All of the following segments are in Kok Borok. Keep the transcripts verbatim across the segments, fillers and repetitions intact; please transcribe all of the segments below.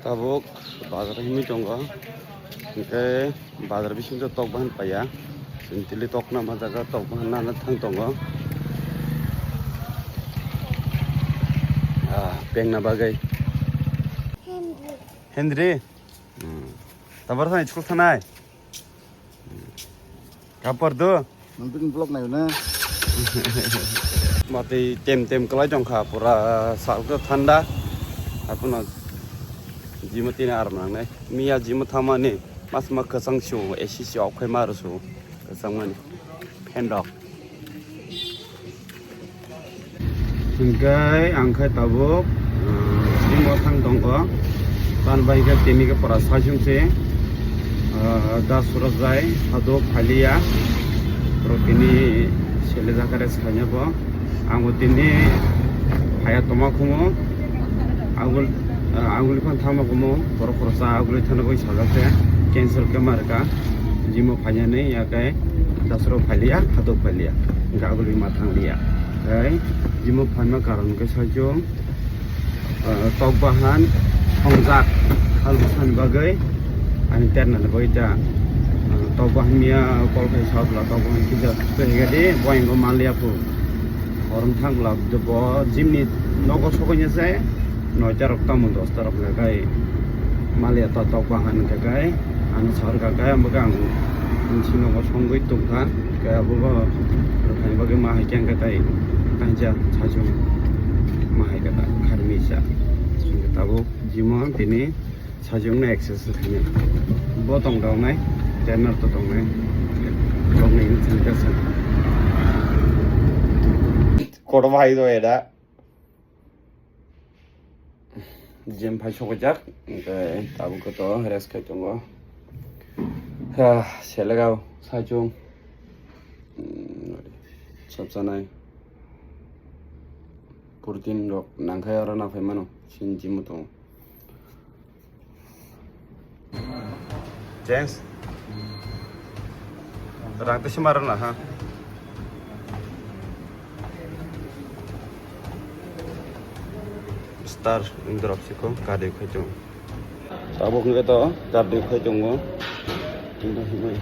Tabuk bazar himwi tongo, hwnkhe bazar bisingo tok bahan paiya, chwng tili tok nangma jaga tok bahan nana thang tongo, ah, pengna bagwi. Hendri? Hmm. Tabuk thani school thanai? Kapor do? Nang tin vlog nai na. Matwi tem tem kwlai tongkha, pura salkhe thanda. Apono jimo tini aram nangnai. Miya jimo thamani mas ma kwchang su, A C si off khai ma rw su. Kwchang mani. Phendok. Hingkai ang khai tabuk, ah, jimo thang tongo. Tan bai khe tini khe pora saichung se, ah, da surajai hadok phaliya. Pro tini sele jakare sanya bo. Ang bo tini phaya toma khumu. Agul, ah, agul phan thama khumu. Borok khoroksa agul thana koi sajak se. Cancel khe ma rwkha. Jimo phainani ya khe da suro phaliya, hadok phaliya. Hingke agul ma thang liya. Tei jimo phaima karon khe saichung, ah, tok bahan songjak hal bwsani bagwi ani ternani bagwi ta, ah, tok bahan miya kol khai sabla tok bahan kisa tei hingke di boyang o manliya phu. Hor wng thang bwla bo jimni nogo sokoi ya se noita rok tamo dosta rok le kai manliya ta tok bahan khe kai. Ang sar ka kaya, ang bwkha ang, ang sino bo songwi tongkha, kaya bo bo rwphani bagwi ma hai khe ang khe tai, tangsa saichung ma hai khe ta kharmi sa. Songkhe tabuk jimo tini saichung no exercise khainai. Bo tong daw nai, trainer to tong nai. Tong nai ni thang khe sa. Kotor bahai do eda. Gym phai sokjak, hingke tabuk khe to rest khai tongo. Ha, selegao saichung. Hmm, chapsanai. Protein rok nangkhai oro naphai mano, sin gym o tongo. Thanks. Rang tei sima rwna ha. Star drop siko kadui khai tongo. Tabuk hwnkhe to kadui khai tongo. Tini himwi.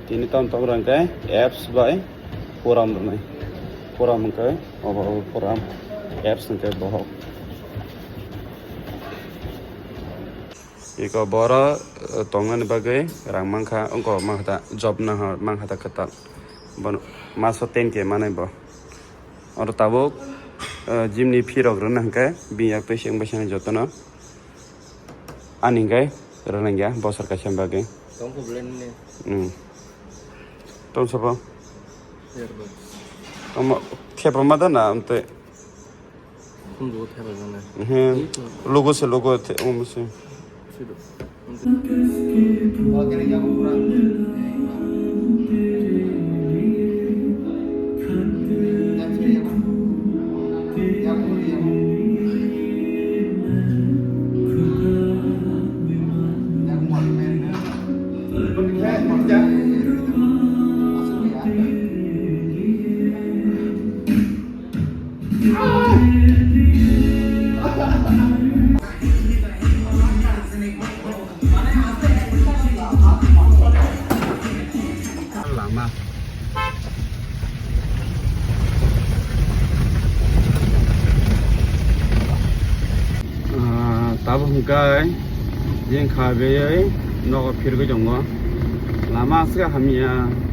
Tini tam tam rang khe apps bai puram rwnai. Puram hwnkhe obo, obo puram, apps hwnkhe bohok. Iko boro, eh, tongnani bagwi rang mankha, wngkok mankha ta, job nang mankha ta kwtal. Bono maso ten K manai bo. Oro tabuk, eh, gym ni fee rok rwna hwnkhe bini yak twi se wngbai se jotono. Ani hwnkhe rwnangya bosor kaisa bagwi. Tongkho belai nini. Hmm. Tong sabo? Earbuds. Tongma, khepama da na amtwi? Khum dugo thepa jana. He, logo se logo the, um, se. Sido. Lama. Ah, tabuk hwnkhe jeng kha beyoi nogo phirgwi tongo. Lama aswk hamya,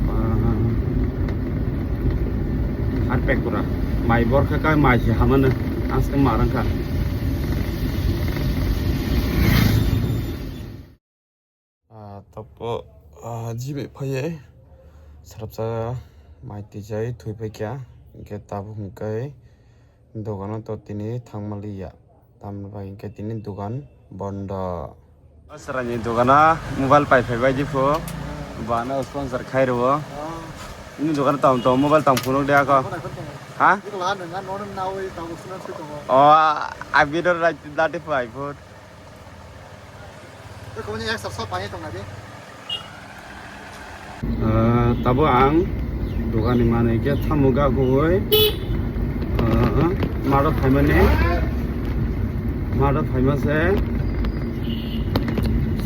ah, harpek pura. Mai borkha khe mai se hamano, aswk ma rwngkha. Ah, tapo, ah, jibai phaiye sarapsa mai twijai thwi paikha, hwnkhe tabuk hwnkhe dogano to tini thangmaliya, tamni bagwi hwnkhe tini dogan bondo. O chwraini dogano mobile pai phaibai diphu, bano sponsor khai rwo. Nini dogano tamo tamo mobile tamo phunuk de ako? Ha? O, a video dati phai phut. Ah, Tabo ang dogani manwi khe tamo ga huwi, ah, maro phaimani, maro phaima se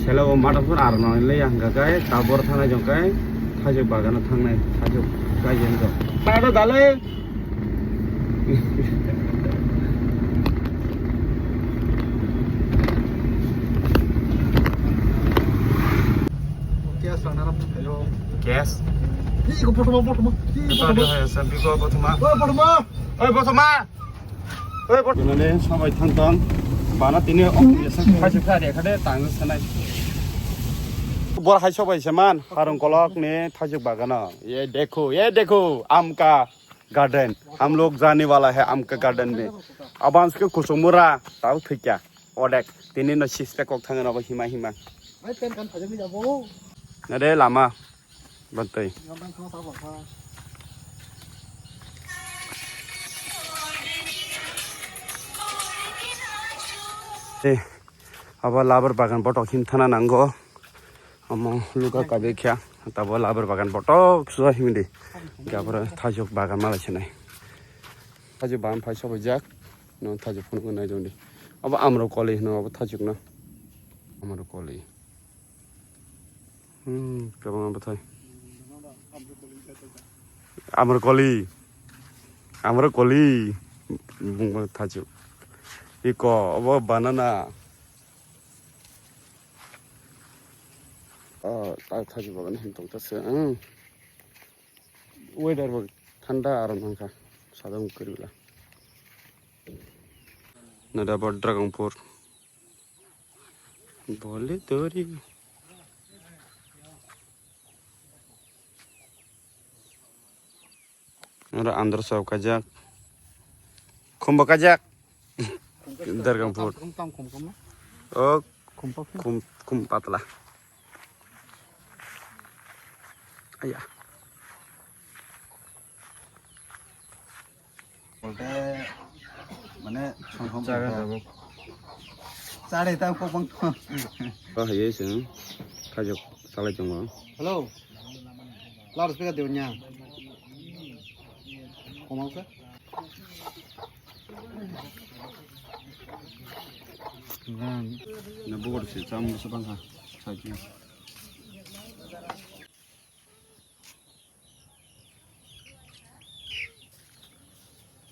sela o maro phur ar nang le yang ga kai tabor thanai jong kai thajok bagano thangnai thajok kai jeng jong. Maro dale. Gas rang nana phaio. Gas? Hi, iko botoma, botoma. Hi, iko botoma. Oi, botoma. Oi, botoma. Oi, botoma. Nane sabai thang thang. Bana tini om yasa khai se khai rekha de tang sanai. Bor hai sabai se man, harung kolok ni thajok bagano. Ye dekho, ye dekho, amka. Garden, हम लोग जाने वाला है आम का गार्डन में। Abans ke kusumura, tau thikya, odek, tini no six pack kok thangna ba hima hima. Nade lama, bantai. Eh, abo labar bagan botok him thana nango. Omo luka kabe kya, tabo labar bagan botok suwa himdi. Gabra thajok bagan malai sinai. Thajok bagan phai sobai jak, no thajok phunuk nai jongdi. Abo amro koli hino abo thajok no. Amro koli. Hmm, kabang abo thai. Amro koli. Amro koli. Bungbo thajok. Iko, abo banana. Oh, ta thajok bagan him tong ta se, hmm. Weather bo thanda aro nangkha, sadang kwrwila. Nada bo Dragonpur. Bole dori. Oro andro sab kajak. Khumbo kajak. Dargampur. Khum tam khum khum na? O khum pa khum. Khum, khum patla. Aya. Bolte mane songhom jaga bolte. Jabo. Chare ta kok bang. Ba haye sing. Thajok salai tongo. Hello. Loudspeaker diwnya. Komang sa? Na bukor se cham se bangha. Sajin.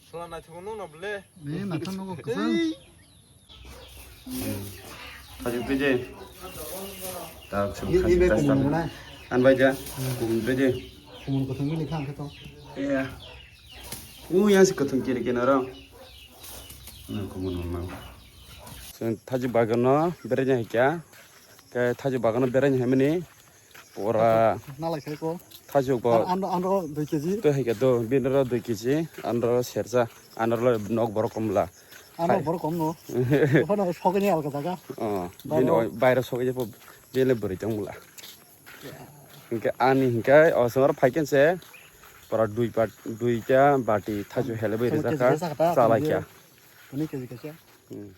Sula naithok nung no ble. Ni naithok nung ko kwchang. Thajik twi je. Ta Ye, ye be kumun nai. An bai ja. Kumun twi je. Kumun kwthwng bini kha ang khe to. Iya. U yang si kwthwng kiri kena ro. Na kumun nang. Sen thajik bagan no berenya hikya. Ke thajik bagan no berenya hemani. Pura nalai sai ko. Thajok bo. An, an, andro dui kg. To hai ka do, bini ro dui kg, andro sersa, andro nok borok kom la. Andro hai. Borok kom no. Ophano sokni alka jaga. Oh, bini bai ro sokni po bele bwrwi tong la. Hingke ani hingke o songor phaiken se pura dui pat, dui ta bati thajok hele bai rijak kha, chalai kha. Tini kg kg. Hmm.